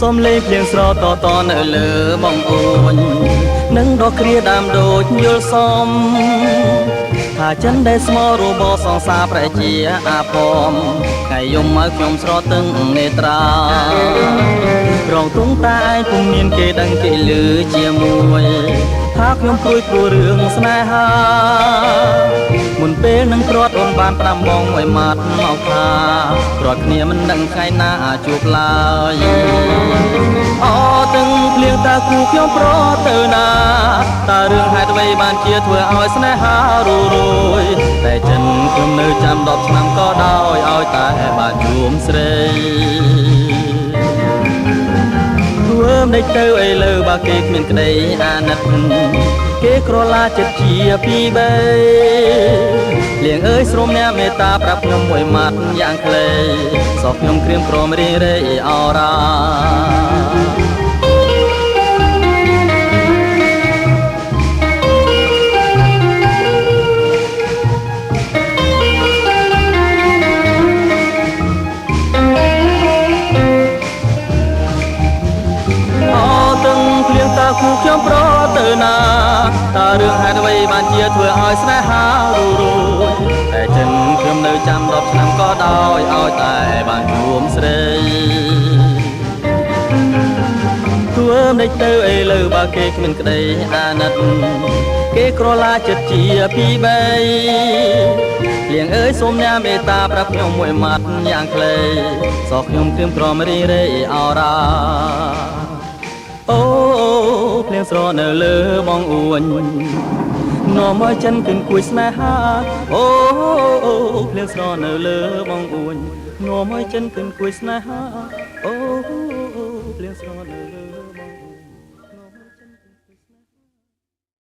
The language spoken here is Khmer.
សំលេងភ្លៀងស្រតតនៅលើបងអូននឹងដកគ្រាដើមដូចយល់សមថាចិនដែលស្មោរបសង្សារប្រជាអាភមថ្ងៃយំឲ្យខ្ញុំស្រទឹងនេត្រារងទុំតែឯងពុំមានគេដឹងគេឮជាមួយថាខ្ញុំព្រួយព្រោះរឿងស្នេហាមុនពេលនឹងព្រាត់អូនបានប្រាំបងមួយម៉ាត់មកថាព្រាត់គ្នាមិនដឹងថ្ងៃណាជួបឡើយអទាំងភ្លៀងតើគូខ្ញុំប្រទៅណាតើរឿងហេតុអ្វីបានជាធ្វើឲ្យស្នេហារួយតែចិនខ្ញុំនៅចាំ10ឆ្នាំក៏ដោយឲ្យតែបានជួមស្រីធ្វើមិនដេចទៅអីលើបើគេគ្មានក្តីអាណិតគេក្រឡាចិត្តជាពីរបីលៀងអើយស្រោមអ្នកមេត្តាប្រាប់ខ្ញុំមួយម៉ាត់យ៉ាងខ្លីសោះខ្ញុំក្រៀមក្រមរីរេអរ៉ាគូខ្ញុំប្រទៅណាតើរឿងហេតុអ្វីបានជាធ្វើឲ្យស្នេហារួយតែចិនខ្ញុំនៅចាំ10ឆ្នាំក៏ដោយឲ្យតែបានជួមស្រីធ្វើមិនដេចទៅអីលើបើគេគ្មានក្តីអាណិតគេក្រឡាចិត្តជាពីរបីលៀងអើយសូមអ្នកមេត្តាប្រាប់ខ្ញុំមួយម៉ាត់យ៉ាងខ្លីសោះខ្ញុំក្រៀមក្រមរីរេអរ៉ាអូភ្លៀងស្រនៅលើបងអួញនាំឲ្យចិនគិនគួយស្នេហាអូភ្លៀងស្រនៅលើបងអួញនាំឲ្យចិនគិនគួយស្នេហាអូភ្លៀងស្រនៅលើ